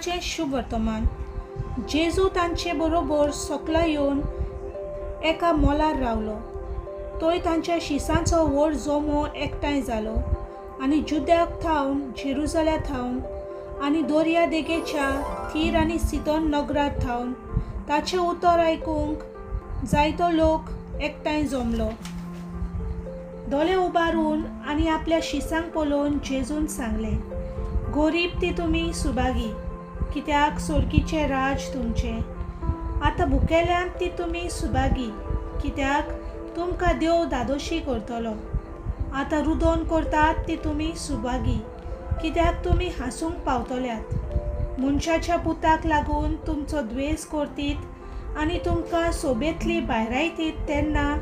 लुकाचें शुभ वर्तमान. जेजू तांचे बरोबर सकला येवन एका मोलार रावलो. थंय तांच्या शिसांचो व्हड जमो एकठांय जालो आनी जुद्याक थावन, जेरुजाल्या थावन आनी दर्या देगेच्या थीर आनी सितोन नगरात थावन ताचें उतर आयकूंक जायतो लोक एकठांय जमलो. दोळे उबारून आनी आपल्या शिसांक पळोवन जेजून सांगलें, गोरीब ती तुमी सुभागी, कित्याक सोर्गीचें राज तुमचें. आतां भुकेल्यांत ती तुमी सुभागी, कित्याक तुमकां देव धादोशी करतलो. आतां रुदोन करतात ती तुमी सुभागी, कित्याक तुमी हांसूंक पावतल्यात. मनशाच्या पुताक लागून तुमचो द्वेस करतीत आनी तुमकां सोबेंतली भायरायतीत तेन्ना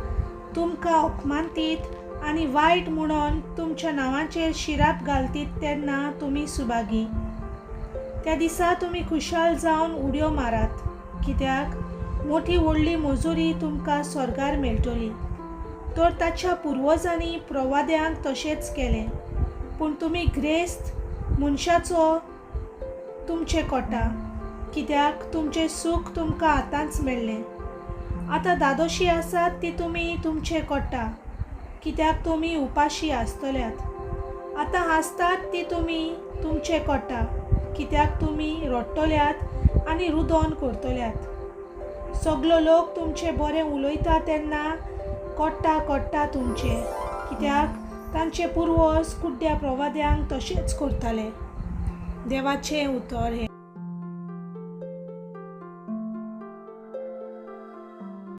तुमकां अपमानतीत आनी वायट म्हणून तुमच्या नांवाचेर शिराप घालतीत तेन्ना तुमी सुभागी. त्या दिसा तुमी खुशाल जावन उडयो मारात, कित्याक मोठी व्हडली मजुरी तुमकां स्वर्गार मेळटली. तर ताच्या पुर्वजांनी प्रवाद्यांक तशेंच केलें. पूण तुमी ग्रेस्त मनशाचो तुमचें कोटा, कित्याक तुमचें सूख तुमकां आतांच मेळ्ळें. आतां धादोशी आसात ती तुमी तुमचें कोटा, कित्याक तुमी उपाशी आसतल्यात. आतां हांसतात ती तुमी तुमचें कोटा, कित्याक तुमी रडटल्यात आनी रुदोन करतल्यात. सगलो लोक तुमचें बरें उलयता तेन्ना कोट्टा कोट्टा तुमचें, कित्याक तांचे पुर्वज कुड्ड्या प्रवाद्यांक तशेंच करताले. देवाचें उतर हें.